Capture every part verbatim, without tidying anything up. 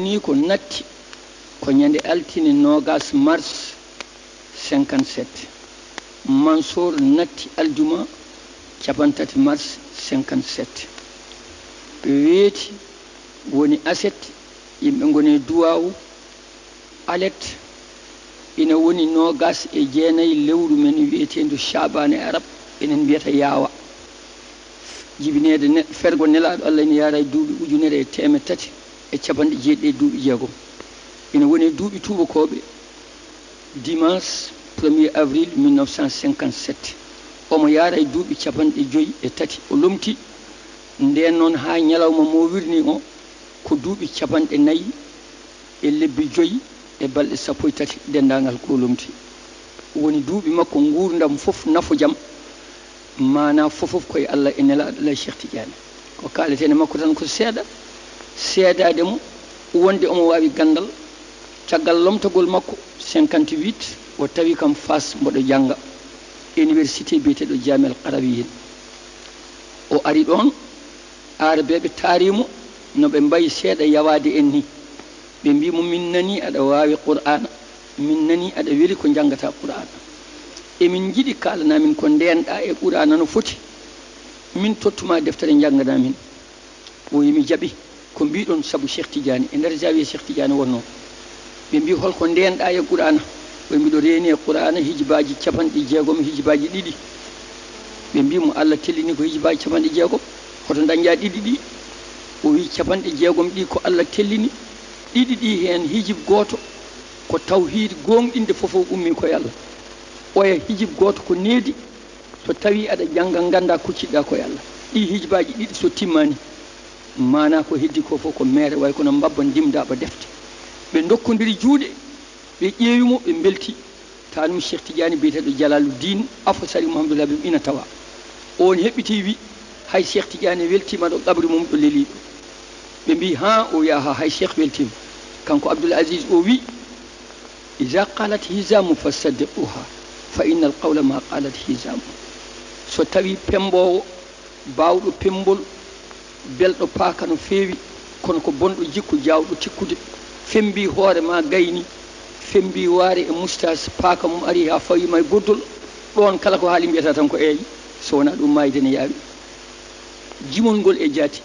Nii ko natti ko ñande altine noogas mars cinquante-sept. Mansour natti aljuma cappanɗe tati mars cinquante-sept. Weeti woni aset, yimɓe ngoni duwaawu. Alet ina woni noogas e jeenayi lewru men wiyeteendu Caaban e Arab, enen mbiyata yaawa. Jibineede ne-, fergo Nelaaɗo Allah ina yaara e duuɓi ujunere e teemedde tati e cappanɗe jeeɗiɗi e duuɓi jeegom. Ina woni e duuɓi tuubakooɓe, dimanche premier avril mille neuf cent cinquante-sept. Omo yaara e duuɓi cappanɗe joyi e tati. O lomti ndeen noon haa ñalawma mo wirnii o, ko duuɓi cappanɗe nayi e lebbi joyi e balɗe sappo e tati denndaangal ko lomti. Woni duuɓi makko nguurndam fof nafo jam, maanaa fof fof ko e Allah e Nelaaɗo Allah e Cheikh Tidiane. Ko kaaleten e makko tan ko seeɗa, seedaade mo wonde omo waawi ganndal. Caggal lomtagol makko cinquante-huit, o tawi kam Faas mboɗo jannga université biyeteeɗo Jaamial Qarawiyin. O ari ɗoon, Aarabeeɓe taari mo no ɓe mbayi seeɗa yawaade en ni. Ɓe mbii mo, "Min nanii aɗa waawi Qur'aana, min nanii aɗa weli ko njanngataa Qur'aana. Emin njiɗi kaalanaa min ko ndeenɗaa e Qur'aana no foti. Min tottu maa deftere njannganaa min." O wiyi, "Mi jaɓi. Ko mbiiɗon sabu Cheikh Tidiane?" E nder zaawiya Cheikh Tidiane wonnoo. Ɓe mbii, "Hol ko ndeenɗaa e Qur'aana?" O wiyi, "Miɗo reeni e Qur'aana hijibaaji cappanɗe jeegom, hijibaaji ɗiɗi." Ɓe mbii mo, "Allah tellini ko hijibaaji cappanɗe jeegom. Hoto ndañƴaa ɗiɗi ɗi?" O wiyi, "Cappanɗe jeegom ɗi ko Allah tellini, ɗiɗi ɗi heen hijib gooto ko tawhiid, gooŋɗinde fof o ummii ko e Allah. Oya hijib gooto ko needi, so tawii aɗa jannga, nganndaa kucciɗaa ko e Allah. Ɗi hijibaaji ɗiɗi so timmaani, maanaa ko heddii ko fof ko meere, way kono mbabba ndimdaaɓa defte." Ɓe ndokkondiri juuɗe, ɓe ƴeewi mo, ɓe mbelti. Taanum Cheikh Tidiane biyeteeɗo Jalaalu Diin, afo Sari Mouhamadou Habib ina tawa. Oon heɓɓitii wi, "Hay Cheikh Tidiane weltiima ɗo qabri mum ɗo leliiɗo." Ɓe mbii, "Haa?" O wi, "Aha, hay Cheikh weltiima." Kanko Abdoul Aziz o wi, "Iza qalat hizamu fasaddiquha, fa innal qawla ma qalat hizamu." So tawii pemmboowo, baawɗo pemmbol, belɗo paaka no feewi, kono ko bonɗo jikku, jaawɗo tikkude, femmbii hoore maa gayni, femmbii waare e mustaas, paaka mum arii haa fawii ma e goddol, ɗoon kala ko haali mbiyata tan ko eey, so wonaa ɗum maayde ne yaawi. Jimol ngol e jaati,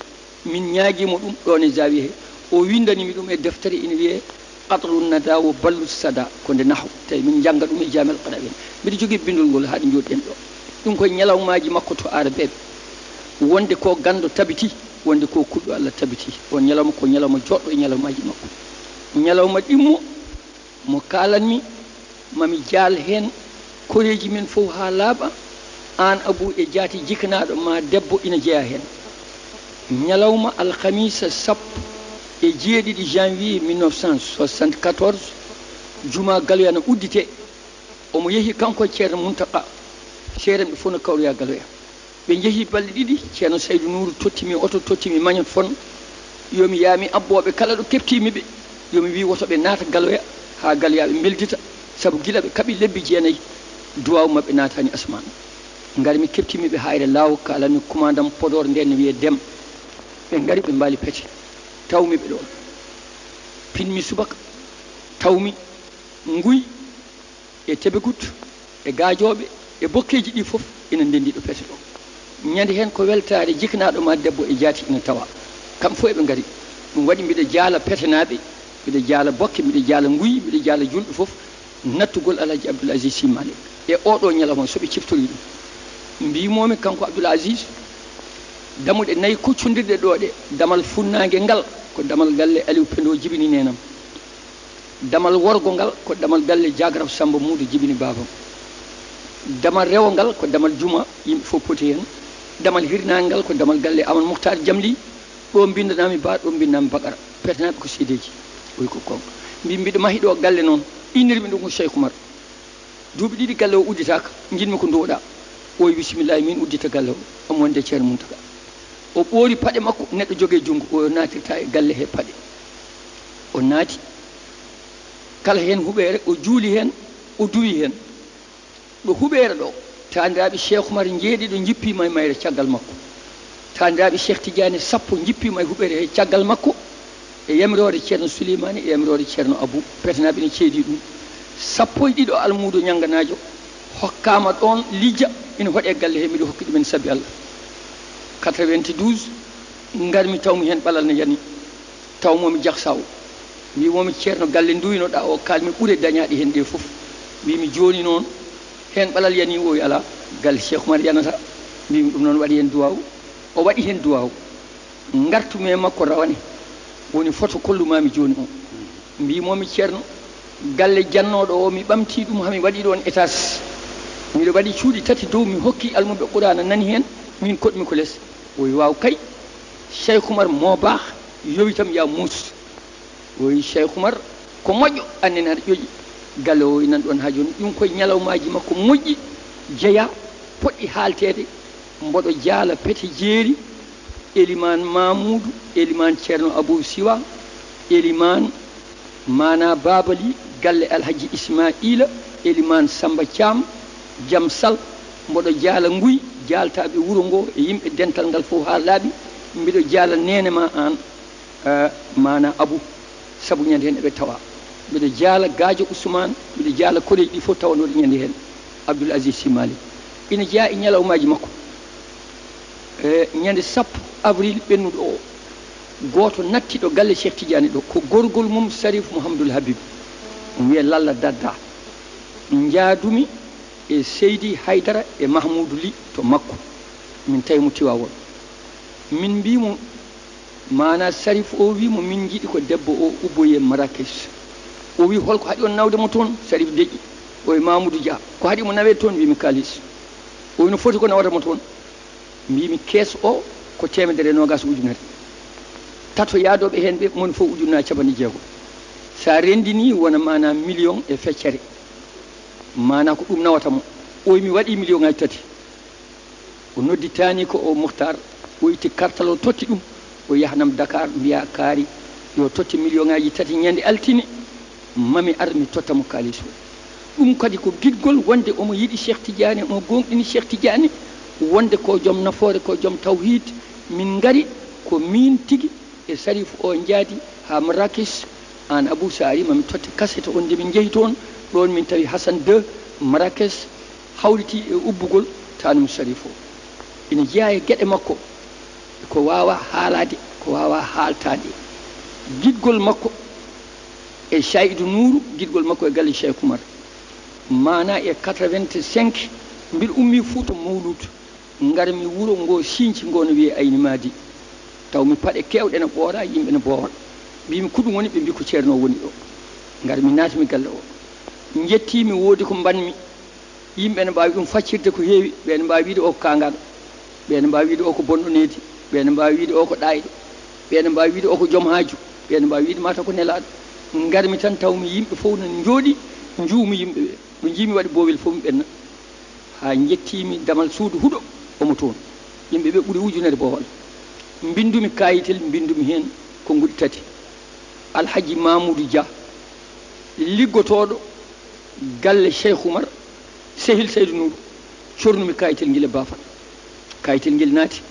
min ñaagii mo ɗum ɗoon e zaawiya he, o winndani mi ɗum e deftere ina wiyee Qatrun Nada wo Ballut Sada, ko nde nahwu, tawi min njannga ɗum e Jaamial Qarawiyin. Mbiɗa jogii binndol ngol haa ɗo njooɗi-ɗen ɗo. Ɗum ko e ñalawmaaji makko to Aarabeeɓe, wonde ko ganndo tabiti, wonde ko kulɗo Allah tabiti. On ñalawma ko ñalawma jooɗɗo e ñalawmaaji makko. Ñalawma ɗimmo mo kaalan-mi, ma mi jaal heen koreeji men fof haa laaɓa, aan Abuu e jaati jikanaaɗo ma debbo ina jeyaa heen. Ñalawma alkamiisa sappo e jeeɗiɗi janvier mille neuf cent soixante-quatorze, jumaa Galoya na udditee. Omo yehi kanko e Ceerno Muntaqa, seerenɓe fof no kawroya Galoya. Ɓe njehi balɗe ɗiɗi, Ceerno Saydu Nuuru totti mi oto, totti mi magnétophone, yo mi yaa mi abbooɓe kala ɗo keɓtii-mi ɓe, yo mi wii woto ɓe naata Galoya, haa Galoyaaɓe mbeldita, sabu gila ɓe kaɓi lebbi jeenayi, duwaawu maɓɓe naataani asamaan. Ngari mi keɓtii-mi ɓe Haayre Laaw, kaalan-mi kumaandam Podoor ndeen no wiyee Dem. Ɓe ngari ɓe mbaali pete, taw-mi ɓe ɗoon. Pin-mi subaka, taw-mi Nguy, e Tebegut, e Gaajooɓe, e bokkeeji ɗi fof ina ndenndi ɗo pete ɗo. Ñande heen ko weltaare jikanaaɗo ma debbo e jaati ina tawa. Kamɓe fof eɓe ngari. Ɗum waɗi mbiɗa jaala petenaaɓe, mbiɗa jaala bokke, mbiɗa jaala nguy, mbiɗa jaala julɓe fof, nattugol Alhaji Abdoul Aziz Sy Malick. E oo ɗoo ñalawma, so ɓe ciftorii ɗum, mbiy-moo-mi kanko Abdoul Aziz, damuɗe nayi koccondirɗe ɗoo ɗe, damal funnaange ngal, ko damal galle Aliou Pendo jibini neenam. Damal worgo ngal ko damal galle Jaagaraf Sammba Muudo jibini baabam. Damal rewo ngal ko damal juma, yimɓe fof poti heen. Damal hirnaange ngal ko damal galle Amadou Mouhtar Jamli, ɗo mbinndanaa-mi Ba, ɗo mbinndanaa-mi Bakara. Petenaaɓe ko seedeeji. O wi ko goonga. Mbi-, mbiɗa mahi ɗo galle noon, innir-mi ɗum ko Cheikh Oumar. Duuɓi ɗiɗi galle o udditaaka, njiɗ-mi ko nduwoɗaa. O wi, "Bisimillahi, min uddita galle o, omo wonde Ceerno Muntaga." O ɓoori paɗe makko, neɗɗo jogee junngo, o naatirta e galle he paɗe. O naati, kala heen huɓeere, o juuli heen, o duwi heen. Ɗo huɓeere ɗo, taaniraaɓe Cheikh Oumar njeeɗiɗo njippiima e mayre caggal makko. Taaniraaɓe Cheikh Tidiane sappo njippiima e huɓeere he caggal makko. e yamiroore Ceerno Suleymaani, e yamiroore Ceerno Abu, petanaaɓe ene ceedi ɗum. Sappo e ɗiɗo almuudo ñannganaajo hokkaama ɗoon, lija, ina hoɗe galle he, miɗo hokki ɗumen sabi Allah. Quatre-vingt-douze, ngarmi, tawmi heen ɓalal ne yani, taw momi Jaksaw. Mbimomi, "Ceerno, galle nduwinoɗaa o, kalmi ɓure dañaaɗe heen ɗe fof." Mbimi, "Jooni noon, heen ɓalal yani?" O wi, "Alaa, galle Cheikh Oumar yanata." Mbimi, "Ɗum noon waɗi heen duwaaw." O waɗi heen duwaaw. Ngartumi e makko rawane, woni foto kollumami jooni o. Mbimomi, "Ceerno, galle jannooɗo o, mi ɓamti ɗum, hami waɗi ɗoon étage. Miɗo waɗi cuuɗi tati dow, mi hokki almuɓe Quraana, nani heen, min koɗmi ko les." O wi, "Waaw kay, Cheikh Oumar moo baax, yowitam ya muus." O wi, "Cheikh Oumar ko moƴƴo, annen aɗa ƴoƴi." Galle o inan ɗoon haa jooni. Ɗum koye ñalawmaaji makko moƴƴi jeyaa, poɗɗi haalteede. Mboɗo jaala Pete Jeeri, Elimaan Mamuudu, Elimaan Ceerno Abou Siwa, Elimaan Maana Baabali, galle Alhaji Ismaila, Elimaan Samba Caam, Jam Sal. Mboɗo jaala Nguy, jaaltaaɓe wuro ngo e yimɓe dental ngal fof haa laaɓi. Mbiɗo jaala neene ma aan, eh, Maana Abu, sabu ñande heen eɓe tawa. Mbiɗo jaala Gaajo Usmaan, mbiɗo jaala koreeji ɗi fof tawanooɗi ñande heen, Abdoul Aziz Sy Malick. Ina jeyaa e ñalawmaaji makko. E ñande sappo avril ɓennuɗo o, gooto natti ɗo galle Cheikh Tidiane ɗo, ko gorgol mum Sarif Mouhamadoul Habib, o wiyee Lalla Dadda. Njaadumi e Seydi Haydara e Mahmoudou Ly to makko, min tawi mo Tiwaawoon. Min mbii mo, maanaa Sarif o wii mo, "Min njiɗi ko debbo o ubboyee Marrakech." O wii, "Hol ko haɗi on nawde mo toon?" Sarif deƴƴi. O wii, "Mamoudou Dia, ko haɗi mo naweede toon?" Mbii mi, "Kaalis." O wii, "No foti ko nawata mo toon?" Mbii mi, "Kees o ko teemedere e noogaas ujunere. Tato yaadooɓe heen ɓe, moni fof ujunna capanɗe jeego. So a renndinii, wona maanaa miliyoŋ e feccere. Maanaa ko ɗum nawata mo." O wii, "Mi waɗii miliyoŋaaji tati." O noddi taani ko o Muhtar, o itti kartal o totti ɗum, o yahnam Dakar, mbiya kaari yo totte miliyoŋaaji tati ñande altine, mami ar mi totta mo kaalis o. Ɗum kadi ko giɗgol wonde omo yiɗi Cheikh Tidiane, omo gooŋɗini Cheikh Tidiane, wonde ko joom nafoore, ko joom tawhiid. Min ngari ko miin tigi e Sarif o njaadi haa Marrakech, aan Abou, so a arii, ma mi totte kaset o, nde min njehi toon, ɗoon min tawi Hassan deux, Marrakech, hawriti e ubbugol taanum Sarif o. Ina jeyaa e geɗe makko, ko waawaa haalaade, ko waawaa haaltaade. Giɗgol makko e Saïdou Nourou, giɗgol makko e galle Cheikh Oumar. Maanaa e quatre-vingt-cinq, mbiɗo ummii Fuuta Mowluut. Ngarmi wuro ngo, Sinci ngo, no wiyee Ayni Maadi. Taw mi paɗe keewɗe no ɓoora, yimɓe no boowa. Mbiimi, "Ko ɗum woni?" Ɓe mbii, "Ko ceerno o woni ɗo." Ngarmi, naatmi galle o. Njettiimi, woodi ko mbaɗmi. Yimɓe no mbaawi ɗum faccirde ko heewi. Ɓe no mbaawi wiide o ko kaangal. Ɓe no mbaawi wiide o ko bonɗo needi. Ɓe no mbaawi wiide o ko ɗaayɗo. Ɓe no mbaawi wiide o ko joom haaju. Ɓe no mbaawi wiide mataw ko nelaaɗo. Ngarmi tan, tawmi yimɓe fof no njooɗii, njuumi yimɓe ɓe. Ɗo njiimi waɗi boowel fof, mi ɓenna. Haa njettiimi damal suudu huɗo, omo toon. Yimɓe ɓe ɓuri ujunere boowal. Mbinndumi kaayitel, mbinndumi heen konnguɗi tati. Alhaji Mamoudou Dia, liggotooɗo galle Cheikh Oumar, sehil Saïdou Nourou, cornumi kaayitel ngel e baafal. Kaayitel ngel naati.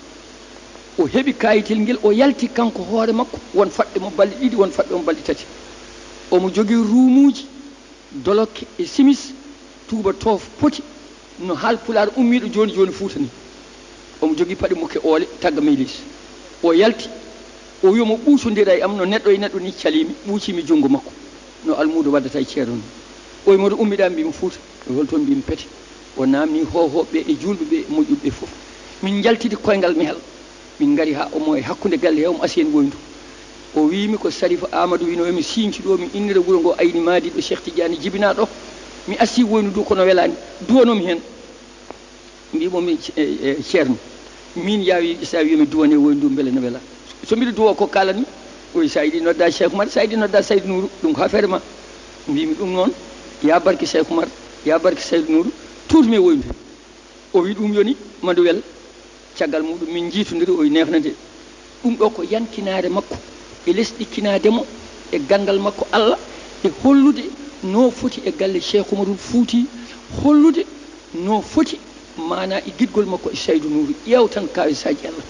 O heɓi kaayitel ngel, o yalti kanko hoore makko, won faɗɗe mo balɗe ɗiɗi, won faɗɗe mo balɗe tati. Omo jogii ruumuuji, dolokke e simis, tuuba toof poti no Haalpulaar ummiiɗo jooni jooni Fuuta ni. Omo jogii paɗe mukke oole, tagga meylis. O yalti, o wi omo ɓuusondira e am no neɗɗo e neɗɗo ni, caliimi, ɓuuciimi junngo makko, no almuudo waddata e ceerno ni. O wi mo, "To ummiɗaa?" Mbiimi, "Fuuta." O wi, "Hol toon?" Mbiimi, "Pete." O naamnii hoohooɓe ɓe e juulɓe ɓe e moƴƴuɓe ɓe fof. Min njaltidi koyngal mehal. Min ngari haa omo e hakkunde galle he, omo asi heen woyndu. O wiimi ko Sariif Aamadu wino e mi Siinci ɗo, mi innira wuro ngo Ayni Maadi ɗo Cheikh Tidiane jibinaa ɗo. Mi asi woyndu ndu kono welaani. Duwanoomi heen. Mbiimi, "E, e, Ceerno, miin yaawi so a wiimi duwane woyndu ndu mbele no wela?" So mbiɗo duwa ko kaalatmi. O wi, "So a yiɗi nodda Cheikh Oumar, so a yiɗi nodda Saydu Nuuru, ɗum ko affaire ma." Mbiimi, "Ɗum noon, yaa barke Cheikh Oumar, yaa barke Saydu Nuuru, tuutmi e woyndu he." O wi, "Ɗum yoni, ma ndu wel." Caggal muɗum min njiitondiri, o wi, "Neefna de." Ɗum ɗo ko yankinaare makko e lesɗikkinaade mo e ganndal makko Allah e hollude no foti e galle Cheikh Oumarul Fouti, hollude no foti maanaa e giɗgol makko e Saydu Nuuru. Ƴeew tan kaawisaaji Allah.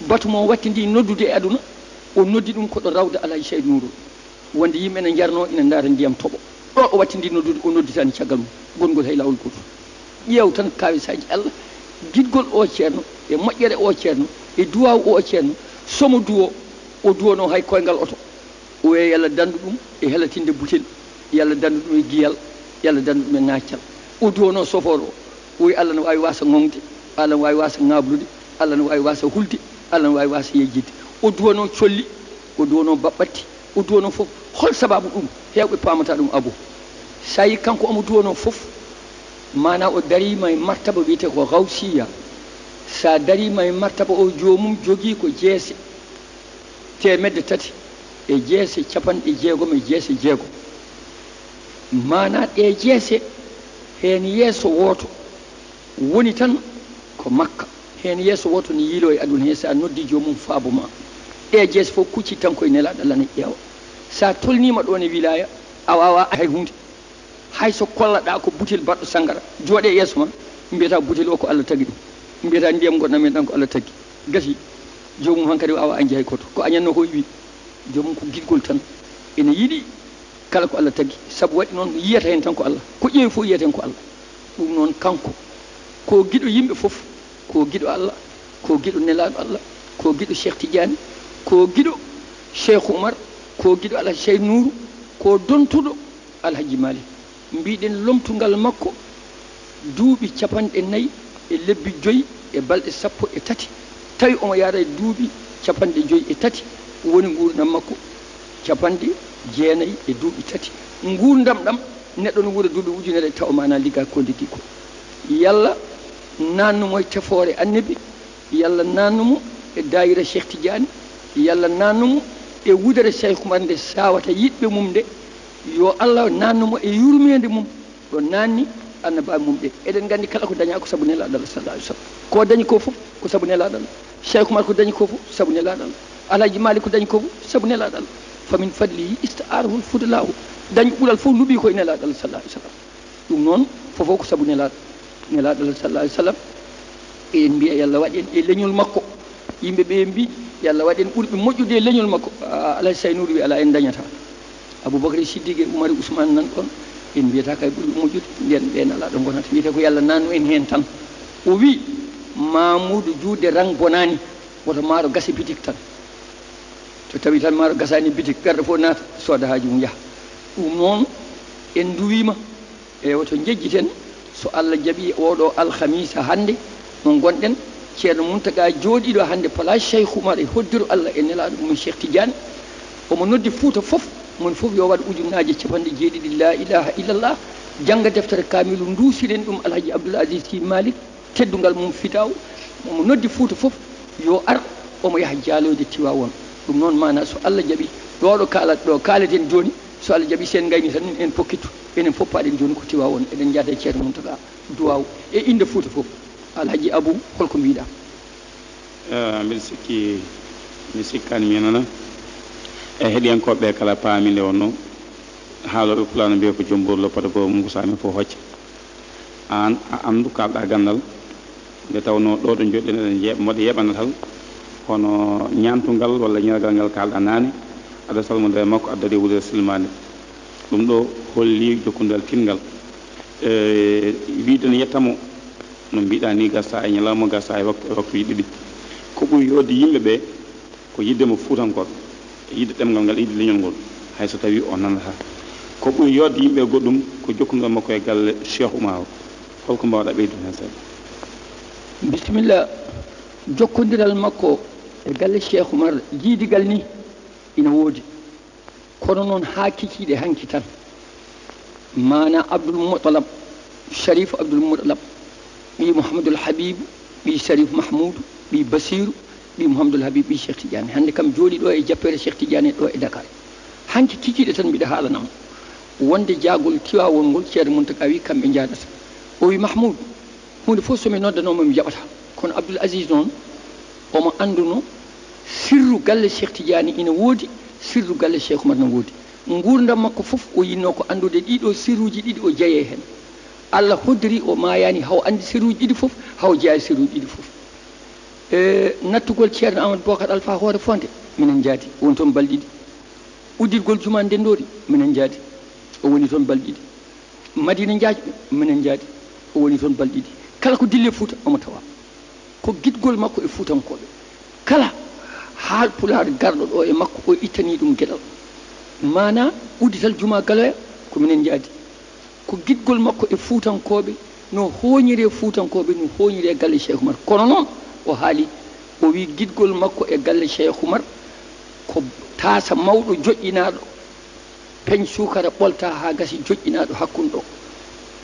Batu mo wattidi noddude e aduna, O noddi ɗum ko ɗo rawda Alhaji Sayd Nuuru, wonde yimɓe ne njarno ina ndaara ndiyam toɓo. Ɗo o wattindi noddude, o nodditaani caggal mum, gongol hay laawol gooto. Ƴeew tan kaawisaaji Allah, giɗgol o ceerno, e moƴƴere o ceerno, e duwaaw o ceerno, somo duwo, o duwono hay koyngal oto. O wiya yo Allah danndu ɗum e helatinde butel, yo Allah danndu ɗum e giyal, yo Allah danndu ɗum e ŋaaccal. O duwono sofoor o, o wiya Allah no waawi waasa ŋoŋde, Allah no waawi waasa ŋaablude, Allah no waawi waasa hulde, Allah no waawi waasa yejjitde. O duwono colli, o duwono baɓɓatti, o duwono fof. Hol sababu ɗum? Heewɓe paamata ɗum, Abu. So a yi kanko omo duwono fof, maana o dariima e martaba wiyetee ko gawsiya. So a dariima e martaba o, joomum jogii ko jeese teemedde tati e jeese capanɗe jeegom e jeese jeegom. Maana ɗe jeese, heen yeeso wooto woni tan ko Makka. Heen yeeso wooto ne yiiloo e aduna hee, so a noddi joomum faabo ma. Ɗe jeese fof kuccit tan koye Nelaaɗo Allah ne ƴeewa. So a tolniima ɗoon e wilaaya, a waawaa hay huunde. Hay so kollaɗaa ko butel baɗɗo sanngara, jooɗe yeeso ma, mbiyata butel o ko Allah tagi ɗum. Mbiyata ndiyam ngonɗam men ɗam ko Allah tagi. Gasi, joomum hankadi waawaa añde hay gooto. Ko añatnoo ko iwi. Joomum ko giɗgol tan. Ene yiɗi kala ko Allah tagi. Sabu waɗi noon, yiyata heen tan ko Allah. Ko ƴeewi fof yiyata heen ko Allah. Ɗum noon, kanko ko giɗo yimɓe fof, ko giɗo Allah, ko giɗo Nelaaɗo Allah, ko giɗo Cheikh Tidiane, ko giɗo Cheikh Oumar, ko giɗo Alhaji Cheikh Nourou, ko dontuɗo Alhaji Malick. Mbiɗen lomtungal makko duuɓi capanɗe nayi e lebbi joyi e balɗe sappo e tati, tawi omo yaara e duuɓi capanɗe joyi e tati, woni nguurndam makko capanɗe jeenayi e duuɓi tati. Nguurndam ɗam, neɗɗo no wuura duuɓi ujunere tawa maana ligga ko liggi ko. Yalla naannu mo e tefoore Annabi, yalla naannu mo e daayira Cheikh Tidiane, yalla naannu mo e wudere Cheikh Oumar nde sawata yiɗɓe mum nde, yo Allah naannu mo e yurmeende mum. Ɗo naanni annabaaɓe mum ɓe. Eɗen nganndi kala ko dañaa ko sabu Nelaaɗo Allah sallallahu alaihi wasallam. Ko dañi ko fof ko sabu Nelaaɗo Allah. Cheikh Oumar ko dañi ko fof sabu Nelaaɗo Allah. Alhaji Malick ko dañi ko fof sabu Nelaaɗo Allah. Fa min fadlihi ista'arahul fudala'u. Dañi ɓural fof luɓi ko e Nelaaɗo Allah sallallahu alaihi wasallam. Ɗum noon fof ko sabu Nelaaɗo, Nelaaɗo Allah sallallahu alaihi wasallam. Eɗen mbiya yo Allah waɗ en e leñol makko. Yimɓe ɓe mbi yo Allah waɗ en ɓurɓe moƴƴude e leñol makko. Ah, Alhaji Cheikh Nourou wi alaa, en dañataa. Aboubacry Siddique e Oumar e Ousmane nan ɗoon, en mbiyata kay ɓurɓe moƴƴude, mbiyen ɓeen alaa ɗo ngonata. Wiyetee ko yo Allah naannu en heen tan. O wi, Mamoudou Diouf de rang bonaani, woto maaro gase bitik tan. So tawi tan maaro gasaani bitik, garɗo fof naata, sooda haaju mum yaha. Ɗum noon, en nduwiima. Eywa, to njejjiten, so Allah jaɓii, oɗo alhamiisa hannde mo ngonɗen, Ceerno Muntaga jooɗiiɗo hannde palaa Cheikh Oumar e hoddiro Allah e Nelaaɗo mum Cheikh Tidiane, omo noddi Fuuta fof, moni fof yo waɗ ujunnaaje capanɗe jeeɗiɗi laa ilaaha illallah, jannga deftere kaamilu, nduusiren ɗum Alhaji Abdoul Aziz Sy Malick, teddungal mum fidaaw, omo noddi Fuuta fof yo ar, omo yaha jaaloyde Tiwaawoon. Ɗum noon, maanaa, so Allah jaɓii, ɗo ɗo kaala-, ɗo kaaleten jooni, so Allah jaɓii, so en ngayni tan, en pokkittu, enen fof paaɗen jooni ko Tiwaawoon, eɗen njaada e Ceerno Muntaga duwaaw e innde Fuuta fof. Alhaji Abou, holko mbiɗa? Eh, mbiɗa sikki, mi sikkaani mi nana. E heɗiyankooɓe ɓe kala paami nde wonno, haalooɓe pulaar no mbiya ko jommburu loppata boomum ko saami fof hocca. Aan a anndu, kaalɗaa ganndal, nde tawnoo ɗo ɗo njoɗɗen eɗen yeeɓ-, mboɗo yeeɓanatal, hono ñaantungal walla ñalgal ngal kaalɗaa naane, aɗa salmonda e makko, aɗa darii e wudere silmaande. Ɗum ɗo holli jokkondire kinngal. E, wiyde ne yetta mo, no mbiɗa ni, gasa e ñalawma, gasa e waktu, e waktuuji ɗiɗi. Ko ɓuri yooɗde yimɓe ɓe, ko yiɗde mo Fuutankooɓe, e yiɗde ɗemngal ngal, e yiɗde leñol ngol, hay so tawii o nanataa. Ko ɓuri yooɗde yimɓe goɗɗum ko jokkondire makko e galle Cheikh Oumar. Holko mbaawɗaa ɓeydude heen seeɗa? Bisimilla. Jokkondiral makko e galle Cheikh Oumar, jiidigal ni ina woodi. Kono noon, haa kikiiɗe hanki tan, maana Abdoul Moutalab, Sharif Abdoul Moutalab, ɓii Mouhamadoul Habib, ɓii Sharif Mahmoud, ɓii Basiru, ɓii Mouhamadoul Habib, ɓii Cheikh Tidiane. Hannde kam jooɗii ɗo e jappeere Cheikh Tidiane ɗo e Dakar. Hanki kikiiɗe tan mbiɗa haalana mo wonde jaagol Tiwaawoon ngol, Ceerno Muntaga wi kamɓe njaadata. O wi, Mahmoud, huunde fof so mi noddanoo mo, mi jaɓata. Kono Abdoul Aziz noon, omo annduno sirru galle Cheikh Tidiane ina woodi, sirru galle Cheikh Oumar ina woodi. Nguurndam makko fof, o yinnoo ko anndude ɗii ɗoo sirruuji ɗiɗi, o jeyee heen. Allah hoddiri, o maayaani haw anndi sirruuji ɗiɗi fof, haw jeyaa e sirruuji ɗiɗi fof. E nattugol Ceerno Amadou Bocar Alpha Hoore Fonde, Minen njaadi, o woni toon balɗe ɗiɗi. Uddirgol Jumaa Ndenndoori, minen njaadi, o woni toon balɗe ɗiɗi. Madiina Njaajɓe, minen njaadi, o woni toon balɗe ɗiɗi. Kala ko dilli e Fuuta, omo tawaa. Ko giɗgol makko e Fuutankooɓe. Kala Haalpulaar garɗo ɗo e makko, o ittanii ɗum geɗal. Maanaa uddital Jumaa Galoya, ko minen njaadi. Ko giɗgol makko e Fuutankooɓe, no hooñiree Fuutankooɓe, no hooñiree galle Cheikh Oumar. Kono noon, o haali, o wii giɗgol makko e galle Cheikh Oumar ko taasa mawɗo joƴƴinaaɗo, peñ suukara ɓoltaa haa gasi joƴƴinaaɗo hakkunde ɗo.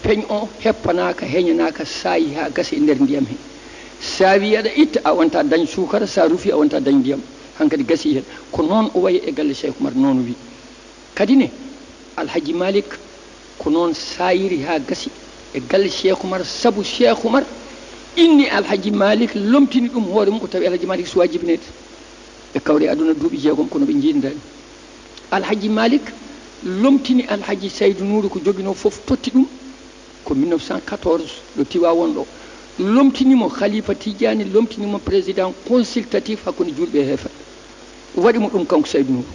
Peñ o heppanaaka, heñanaaka, saayi haa gasi e nder ndiyam he. Sa wii aɗa itta, a wonta dañ suukara, sa rufi, a wonta dañ ndiyam. Hankadi gasi heen. Ko noon o wayi e galle Cheikh Oumar, noon o wii. Kadi ne, Alhaji Malik ko noon saayiri haa gasi e galle Cheikh Oumar, sabu Cheikh Oumar inni Alhaji Malik, lomtini ɗum hoore mum, o tawi Alhaji Malik suwaa jibineede. Ɓe kawri e aduna duuɓi jeegom, kono ɓe njiididaani. Alhaji Malik lomtini Alhaji Saydu Nuuru ko joginoo fof, totti ɗum ko mille neuf cent quatorze ɗo Tiwaawoon ɗo. Lomtini mo Khalifa Tidiane, lomtini mo président consultatif hakkunde juulɓe e heeferɓe. Waɗi mo ɗum kanko Saydu Nuuru.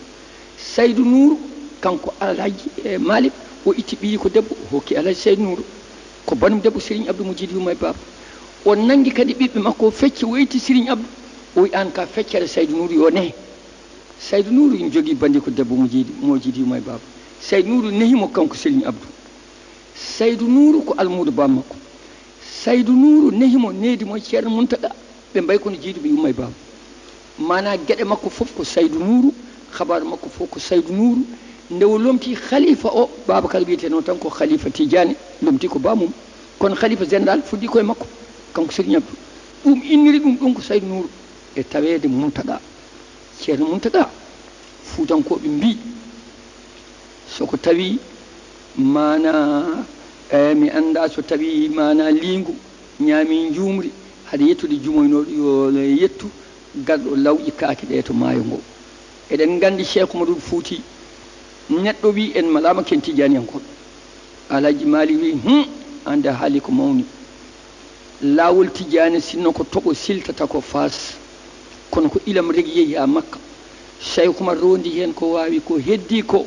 Saydu Nuuru, kanko Alhaji, eh, Malik, o itti ɓiyi ko debbo, o hokki Alhaji Saydu Nuuru. Ko banum debbo Serigne Abdou mo jiidi yumma e baaba. O nanngi kadi ɓiɓɓe makko, o fecci, o itti Serigne Abdou. O wi, "Aan ka feccere Saydu Nuuru yo nehe." Saydu Nuuru ina jogii banndiiko debbo mo jiidi, mo jiidi yumma e baaba. Saydu Nuuru nehi mo kanko Serigne Abdou. Saydu Nuuru ko almuudo baam makko. Saydu Nuuru nehi mo, needi mo e Ceerno Muntaga. Ɓe mbayi kono jiiduɓe yumma e baaba. Maanaa geɗe makko fof ko Saydu Nuuru, habaaru makko fof ko Saydu Nuuru. Nde o lomti khalifa o, Babacar wiyetee noon tan ko Khalifa Tidiane, lomti ko baamum. Kono khalifa général fuɗɗi koye makko, kanko Serigne Abdou. Ɗum inniri ɗum ɗum ko Saydu Nuuru e taweede Muntaga. Ceerno Muntaga, Fuutankooɓe mbii, so ko tawi maanaa, eh, mi anndaa so tawi maanaa liingu ñaami njuumri, hade yettude jumoynooɗo yo yettu, garɗo lawƴi kaake ɗe to maayo ngo. Eɗen nganndi Cheikh Oumarul Fouti, neɗɗo wii en malaama ken Tijaaniyankooɓe. Alhaji Maalik wii, "Hum, aan de a haalii ko mawni. Laawol Tijaani sinno ko toɓo siltata ko Faas, kono ko ilam regi yehi haa Makka. Cheikh Oumar roondi heen ko waawi, ko heddii ko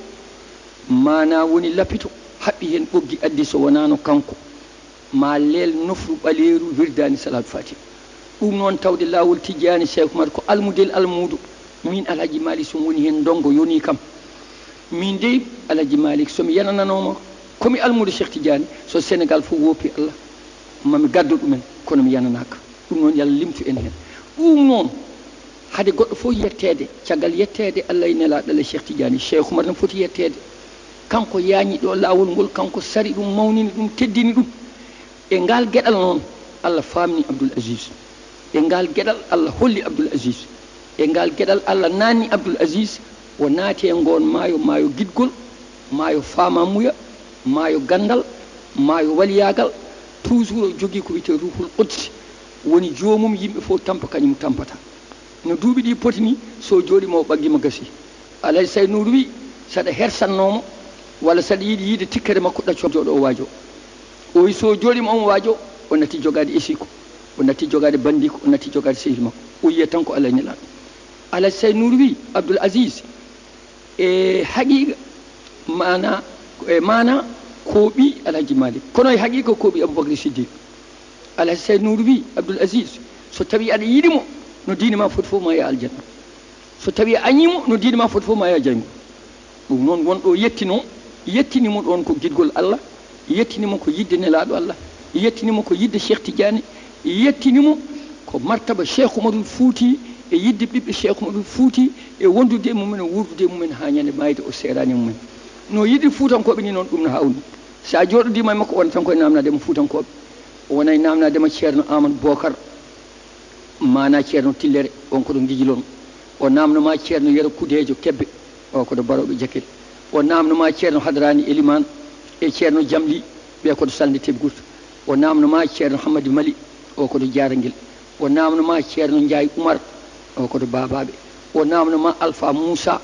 maanaa woni lapito, haɓɓi heen ɓoggi addi so wonaano kanko, ma leel nofru ɓaleeru wirdaani Salaatu Faatiha." Ɗum noon tawde laawol Tijaani Cheikh Oumar ko almudel almuudo. Miin Alhaji Maalik so mi woni heen ndongo yonii kam. Miin dey Alhaji Maalik so mi yanananooma ko mi almuudo Cheikh Tijaani, so Senegaal fof woppi Allah, ma mi gaddo ɗumen, kono mi yananaaka. Ɗum noon yo Allah limtu en heen. Ɗum noon hade goɗɗo fof yetteede, caggal yetteede Allah e Nelaaɗo Allah Cheikh Tijaani, Cheikh Oumar ne foti yetteede. Kanko yaañi ɗo laawol ngol, kanko sari ɗum, mawnini ɗum, teddini ɗum. E ngaal geɗal noon, Allah faamni Abdoul Aziz. E ngaal geɗal, Allah holli Abdoul Aziz. E ngaal geɗal, Allah naanni Abdoul Aziz, o naati e ngoon maayo, maayo giɗgol, maayo faamamuya, maayo ganndal, maayo waliyaagal. Toujours o jogii ko wiyetee Ruuhul Qudsi, woni joomum, yimɓe fof tampa, kañum tampata. No duuɓi ɗi poti ni, so jooɗiima o ɓaggima gasi. Alhaji Say Nuuru wi, saɗa hersannoomo, walla saɗa yiɗi yiide tikkere makko, ɗacco jooɗo o waajo. O wi, so jooɗiima omo waajo, o natti jogaade esiko, o natti jogaade bandiko, o natti jogaade sehil makko. O yiya tan ko Alhaji Nelaaɗo. Alhaji Say Nuuru wi, Abdoul Aziz, e haqiiqa, maana, e maana ko ɓii Alhaji Malik, kono e haqiiqa ko ɓii Aboubacry Siddiq. Alhaji Say Nuuru wi, Abdoul Aziz, so tawi aɗa yiɗi mo, no diine ma foti fof ma yaha aljanna. So tawi a añii mo, no diine ma foti fof ma yaha jayngol. Ɗum noon won ɗo yettino, yettini mo ɗoon ko giɗgol Allah, yettini mo ko yiɗde Nelaaɗo Allah, yettini mo ko yiɗde Cheikh Tidiane, yettini mo ko martaba Cheikh Oumarul Fouti e yiɗde ɓiɓɓe Cheikh Oumarul Fouti e wondude e mumen, e wuurdude e mumen haa ñande maayde o seeraani e mumen. No yiɗi Fuutankooɓe ni noon ɗum no hawni. So a jooɗodiima e makko, wona tan koye naamnaade mo Fuutankooɓe. O wona e naamnaade mo Ceerno Amadou Bokar, maana Ceerno Tillere, on ko ɗo Ngijilon. O naamno ma Ceerno Yero Kudeejo Kebbe, o ko ɗo Barooɓe Jakel. O naamno ma Ceerno Hadraani Elimaan e Ceerno Jamli, ɓe ko ɗo Salnde Tebgurt. O naamno ma Ceerno Hammadi Mali, o ko ɗo Jaarangel. O naamno ma Ceerno Njaay Umar, o ko to Baabaaɓe. O naamno ma Alfa Muusa,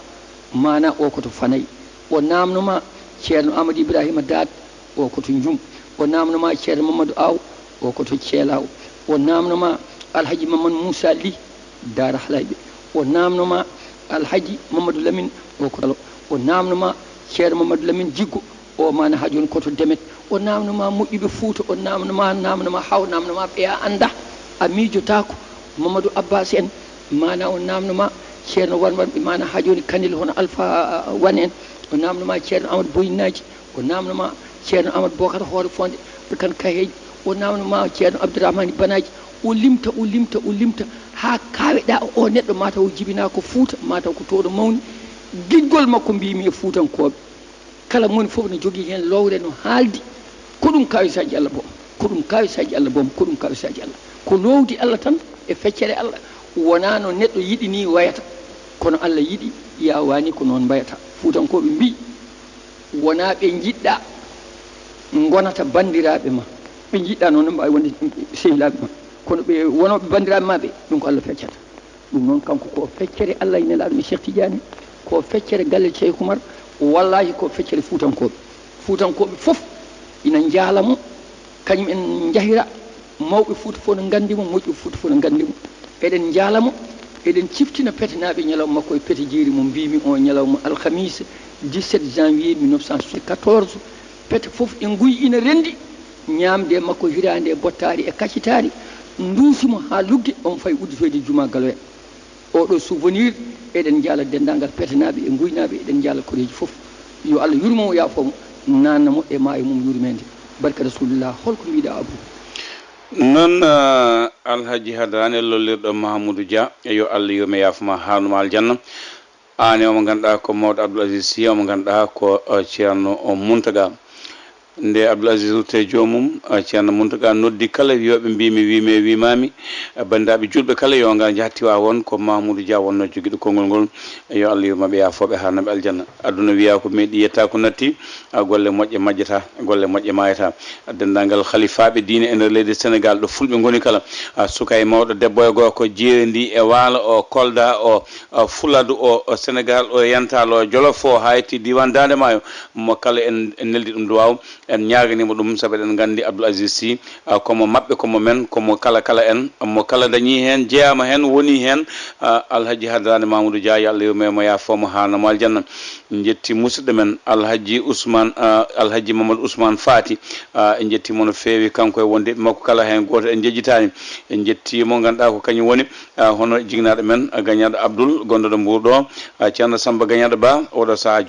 maana o ko to Fanay. O naamno ma Ceerno Amadou Ibrahima Daat, o ko to Njum. O naamno ma Ceerno Mamadou Aw, o ko to Ceelaaw. O naamno ma Alhaji Mamadou Muusa Li, Daara Halayɓe. O naamno ma Alhaji Mamadou Lamine, o ko o namno ma Ceerno Mamadou Lamine Jiggo, o mana ha joni ko to Demet. O namno ma moƴƴuɓe Fuuta, o namno ma, namno ma, haw namno ma ɓe a anda, a miijotako. Mamadou Abbas en, mana o namno ma Ceerno Wan Wan, ɓe mana ha joni Kanel, hono Alpha Wan en. O namno ma Ceerno Amadou Boyinaji, o namno ma Ceerno Amadou Bokar Hoore Fonde, Kan Kaheji. O namno ma Ceerno Abdourahmani Banaji. O limta, o limta, o limta, ha kaweɗa o neɗɗo, mataw o jibina ko Fuuta, mataw ko toɗo mawni. Giggol makko mbimi e Fuutankoɓe, kala moni foof no jogii heen lowre no haaldi. Ko ɗum kawisaji Allah boom, ko ɗum kawisaji Allah boom, ko ɗum kawisaji Allah. Ko lowdi Allah tan e feccere Allah. Wona no neɗɗo yiɗi ni wayata, kono Allah yiɗi, yawani ko noon mbayata. Fuutankoɓe mbi, wona ɓe jiɗɗa gonata bandiraɓe ma. Ɓe jiɗɗa noon no mbawi wonde sehilaɓe ma, kono ɓe wonoɓe bandiraɓe ma ɓe, ɗum ko Allah feccata. Ɗum noon, kanko ko feccere Allah e Nelaaɗo men Cheikh Tidiane, ko feccere galle Cheikh Oumar, wallahi ko feccere Fuutankoɓe. Fuutankoɓe fof ina njaalamo, kañum en njahira, mawɓe Fuuta fof no nganndi mo, moƴƴuɓe Fuuta fof no nganndi mo. Eɗen njaalamo, eɗen ciftina petenaaɓe ñalawma makko e pete jeeri mo mbimi o ñalawma alhamisa dix-sept janvier mille neuf cent soixante-quatorze. Pete fof e nguy ina renndi, ñaamde e makko hiraande e bottaari e kaccitaari, nduusi mo haa lugge, omo fayi udditoyde juma Galoya. Oɗo souvenir, eɗen njaala denndaangal petenaaɓe e nguynaaɓe, eɗen njaala koreeji fof. Yo Allah yurmo mo, yaafo mo, nanna mo e maayo mum yurmeende. Barka Rasulullah, holko mbiɗa Abou? Noon, eh, Alhaji Hadrane lollirɗo Mahamoudou Dia, yo Allah yurme yaafo ma, haarnuma aljanna. Aan e omo ngannduɗaa ko Mawɗo Abdoul Aziz Sy, omo ngannduɗaa ko, eh, Ceerno Mountaga. Nde Abdoul Aziz rutte joomum, eh, Ceerno Mountaga noddi kala wiyooɓe mbimi, wimi, wimami, eh, banndiraaɓe juulɓe kala yo ngar njaha Tiwaawoon, ko Mamoudou Dia wonno jogiiɗo konngol ngol. Yo Allah yurmaɓe, yaafooɓe, haarnaɓe aljanna. Aduna wiya ko meeɗi yetta ko natti, ah, golle moƴƴe majjata, golle moƴƴe mayata. Denndaangal halifaaɓe diine e nder leydi Senegaal ɗo fulɓe ngoni kala, ah, suka e mawɗo, debbo e gorko, Jeeri ndi e Waalo o, Kolda o, ah, Fuladu o, o Senegaal o, Yantaal o, Jolof o, haa yetti diiwaan Daande Maayo, mo kala en, en neldi ɗum duwaaw, en ñaaganiima ɗum, sabu eɗen nganndi Abdoul Aziz Sy, ah, ko mo maɓɓe, ko mo men, ko mo kala kala en, mo kala dañii heen, jeyaama heen, wonii heen, ah, Alhaji Hadrane Mamoudou Dia, yo Allah yurmo mo, yaafo mo, haarna mo aljanna. En njetti musidɗo men Alhaji Ousmane, ah, Alhaji Mamadou Ousmane Fati, ah, en njetti mo no feewi, kanko e wondiɓe makko kala, heen gooto en njejjitaani. En njetti mo, ngannduɗaa ko kañum woni, ah, hono jignaɗo men, ah, Gagnado Abdoul, gonɗo ɗo Mbour ɗo, ah, Ceerno Samba Gagnado Ba, oɗo sahaa